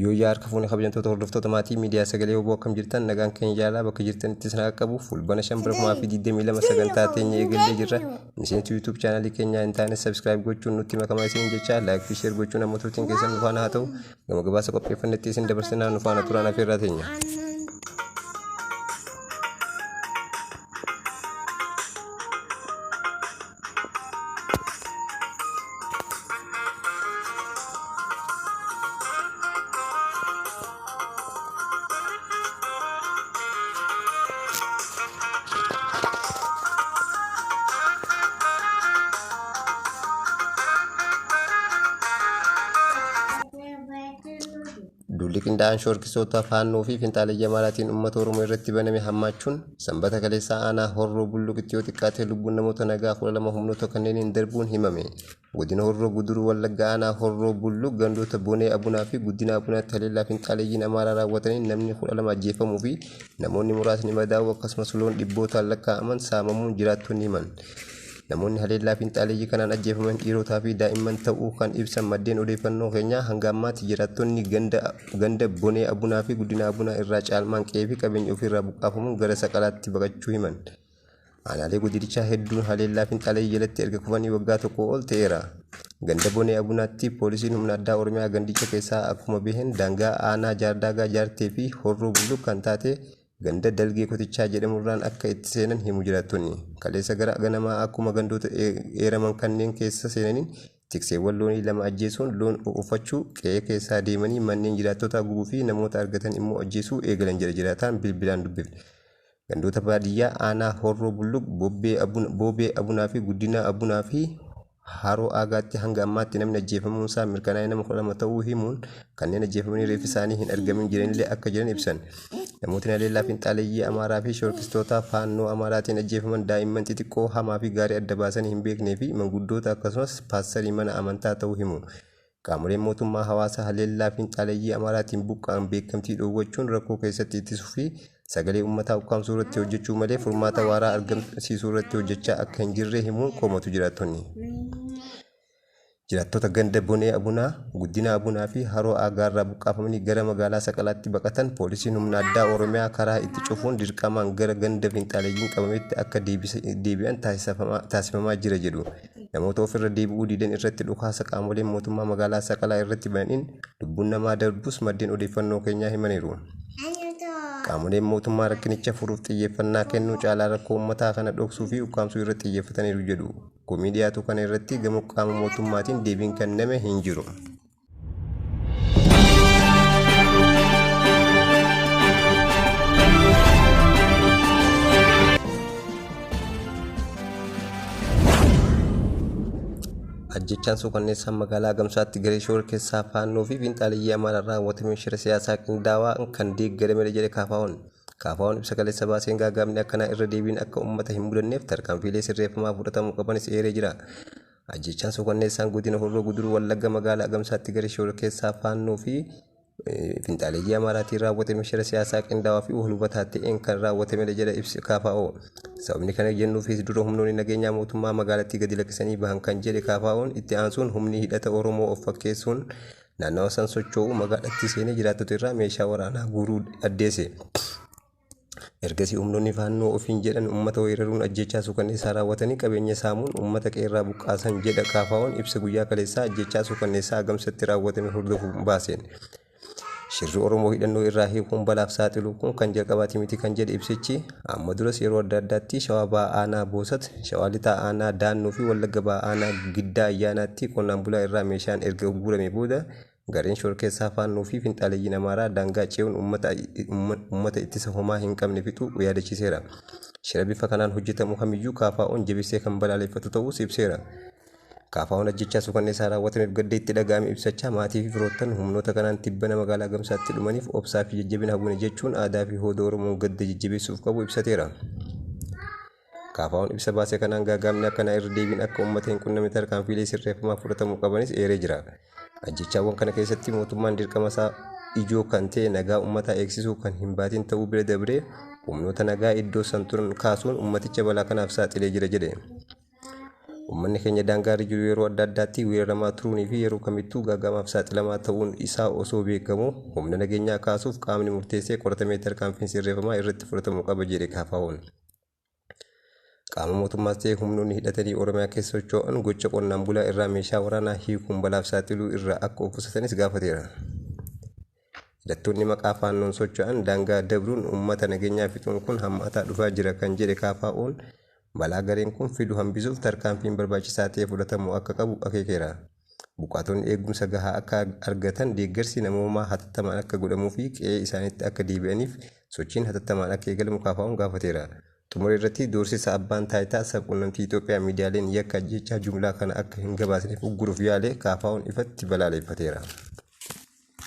Yooyyaa harka fuune kabajamtoota hordoftoota maatii miidiyaa sagalee oboo akkam jirtan nagaan keenya jaalaa bakka jirtanitti isin haa qabu fulbana 5 bara 2022 sagantaa teenya eegallee jirra. Miseensi YouTube chaanalii keenyaa hin taane subscribe gochuun nutti makamaa isin jecha like fi share gochuun amma turtiin keessan nu faana haa ta'u. Gama gabaasa qopheeffannetti isin dabarsinaa nu faana turaan afeerraa teenya. Duulli qindaa'aan shoorkisoota Faannoo fi Finxaaleyyii Amaaraatiin uummata Oromoo irratti baname hammaachuun Sanbata kaleessaa aanaa Horroo Bulluqitti yoo xiqqaate lubbuun namoota nagaa 12 humnoota kanneeniin darbuun himame. Godina Horroo Guduruu Wallaggaa aanaa Horroo Bulluq gandoota Bonee Abunaa fi Guddina Abunaatti haleellaa Finxaaleeyyiin Amaaraa raawwataniin namni 12 ajjeefamuu fi namoonni muraasni madaa'uu akkasumas loon dhibbootaan lakkaa'aman saamamuun jiraattonni himan. Namoonni haleellaa finxaaleeyyii kanaan ajjeefaman dhiirotaa fi daa'imman ta'uu kan ibsan maddeen odeeffannoo keenyaa hanga ammaatti jiraattonni ganda ganda Bonee Abunaa fi Guddina Abunaa irraa caalmaan qe'ee fi qabeenya ofiirraa buqqaafamuun gara Saqalaatti baqachuu himan. Aanaalee godinichaa hedduun haleellaa finxaaleeyyii jalatti erga kufanii waggaa tokkoo ol ta'eera. Ganda Bonee Abunaatti poolisiin humna addaa Oromiyaa gandicha keessaa akkuma baheen daangaa aanaa Jaardaagaa Jaartee fi Horroo Bulluq kan taate Ganda Dalgee Kotichaa jedhamurraan akka itti seenan himu jiraattonni. Kaleessa gara ganamaa akkuma gandoota eeraman kanneen keessa seenaniin tikseewwan loonii lama ajjeesuun loon oofachuu, qe'ee keessaa deemanii manneen jiraattotaa gubuu fi namoota argatan immoo ajjeesuu eegalan jedha jiraataan bilbilaan dubbifne. Gandoota baadiyyaa aanaa Horroo Bulluq, Boobee Abunaa fi Guddinaa Abunaa fi Haroo Aagaatti hanga ammaatti namni ajjeefamuunsaa mirkanaa'e nama 12 ta'uu himuun kanneen ajjeefamanii reeffi isaanii hin argamin jiranillee akka jiran ibsan. Namootni haleellaa finxaaleyyii Amaaraa fi shororkeessitoota Faannoo Amaaraatiin ajjeefaman daa'imman xixiqqoo hamaa fi gaarii adda baasanii hin beeknee fi manguddoota akkasumas paastarii mana amantaa ta'uu himu. Qaamoleen mootummaa hawaasa haleellaa finxaaleyyii Amaaraatiin buqqa'an beekamtii dhoowwachuun rakkoo keessatti ittisuu fi sagalee uummataa ukkaamsuu irratti hojjechuu malee furmaata waaraa argamsiisuu irratti hojjechaa akka hin jirre himuun komatu jiraattonni. Jiraattota ganda Bonee Abunaa, Guddina Abunaa fi Haroo Aagaarraa buqqaafamanii gara magaalaa Saqalaatti baqatan poolisiin humna addaa Oromiyaa karaa itti cufuun dirqamaan gara ganda finxaaleyyiin qabametti akka deebi'an taasifamaa jira jedhu. Namoota ofirra deebi'uu didan irratti dhukaasa qaamoleen mootummaa magaalaa Saqalaa irratti bananiin lubbuun namaa darbus maddeen odeeffannoo keenyaa himaniiru. Qaamoleen mootummaa rakkinicha furuuf xiyyeeffannaa kennuu caalaa rakkoo uummataa kana dhoksuu fi ukkaamsuu irratti xiyyeeffataniiru jedhu. Komii dhiyaatu kana irratti gama qaama mootummaatiin deebiin kenname hin jiru. Ajjechaan suukanneessaan magaalaa Agamsaatti garee shororkeessaa Faannoo fi fiinxaaleyyii Amaaraan raawwatame shira siyaasaa qindaawaa kan deeggaramedha jedhe KFO'n. KFO'n ibsa kaleessa baaseen gaaga'amni akkanaa irra deebiin akka uummata hin mudanneef tarkaanfiilee sirreeffamaa fudhatamuu qabanis eeree jira. Ajjeechaan suukanneessaan godina Horroo Guduruu Wallagga magaalaa Agamsaatti garee shororkeessaa Faannoo fi finxaaleyyii Amaaraatiin raawwatame shira siyaasaa qindaawaa fi wal hubataa ta'een kan raawwatamedha jedha ibsi KFO. Sababni kana jennuufis dura humnoonni nageenyaa mootummaa magaalattii gadi lakkisanii bahan kan jedhe KFO'n itti aansuun humni hidhata Oromoo of fakkeessuun naannawa san socho'u magaalattii seenee jiraattota irraa meeshaa waraanaa guuruu addeesse. Ergasii humnoonni Faannoo ofiin jedhan uummata weeraruun ajjeechaa suukanneessaa raawwatanii qabeenya saamuun uummata qe'eerraa buqqaasan jedha KFO'n ibsa guyyaa kaleessaa ajjeechaa suukanneessaa Agamsatti raawwatame hordofuun baaseen. Shirri Oromoo hidhannoo irraa hiikuun balaaf saaxilu kun kan jalqabaati miti kan jedhe ibsichi, amma duras yeroo adda addaatti Shawaa Bahaa Aanaa Boosat, Shawaa Lixaa Aanaa Daannoo fi Wallagga Bahaa Aanaa Giddaa Ayyaanaatti qonnaan bulaa irraa meeshaan erga guuramee booda Gareen shororkeessaa Faannoo fi finxaaleyyiin Amaaraa daangaa ce'uun uummata ittisa homaa hin qabne fixuu yaadachiiseera. Shira bifa kanaan hojjetamu kamiyyuu KFO'n jabeessee kan balaaleffatu ta'uus ibseera. KFO'n ajjeechaa suukanneessaa raawwatameef gadda itti dhaga'ame ibsachaa maatii fi firoottan humnoota kanaan tibbana magaalaa Agamsaatti dhumaniif obsaa fi jajjabina hawwina jechuun aadaa fi hooda Oromoon gadda jajjabeessuuf qabu ibsateera. KFO'n ibsa baase kanaan gaaga'amni akkanaa irra deebiin akka uummata hin qunnamne tarkaanfiilee sirreeffamaa fudhatamuu qabanis eeree jira. Ajjeechaawwan kana keessatti mootummaan dirqama isaa ijoo kan ta'e nagaa uummataa eegsisuu kan hin baatin ta'uu bira dabree humnoota nagaa iddoo san turan kaasuun uummaticha balaa kanaaf saaxilee jira jedhe. Uummanni keenya daangaa irra jiru yeroo adda addaatti weeraramaa turuunii fi yeroo kamittuu gaaga'amaaf saaxilamaa ta'uun isaa osoo beekamuu humna nageenyaa kaasuuf qaamni murteessee qoratamee tarkaanfiin sirreeffamaa irratti fudhatamuu qaba jedhe KFO'n. Qaama mootummaas ta'e humnoonni hidhatanii Oromiyaa keessa socho'an gocha qonnaan bulaa irraa meeshaa waraanaa hiikuun balaaf saaxiluu irraa akka of qusatanis gaafateera. Hidhattoonni maqaa faannoon socho'an daangaa dabruun uummata nageenyaa fixuun kun hammaataa dhufaa jira kan jedhe KFO'n balaa gareen kun fidu hambisuuf tarkaanfiin barbaachisaa ta'e fudhatamuu akka qabu akeekeera. Buqqaatonni eegumsa gahaa akka argatan deeggarsi namoomaa hatattamaan akka godhamuu fi qe'ee isaaniitti akka deebi'aniif sochiin hatattamaan akka eegalamu KFO'n gaafateera. Xumura irratti doorsisa abbaan taayitaa sabquunnamtii Itoophiyaa miidiyaaleen yakka ajjeechaa jumlaa kana akka hin gabaasneef ugguruuf yaale KFO'n ifatti balaaleffateera.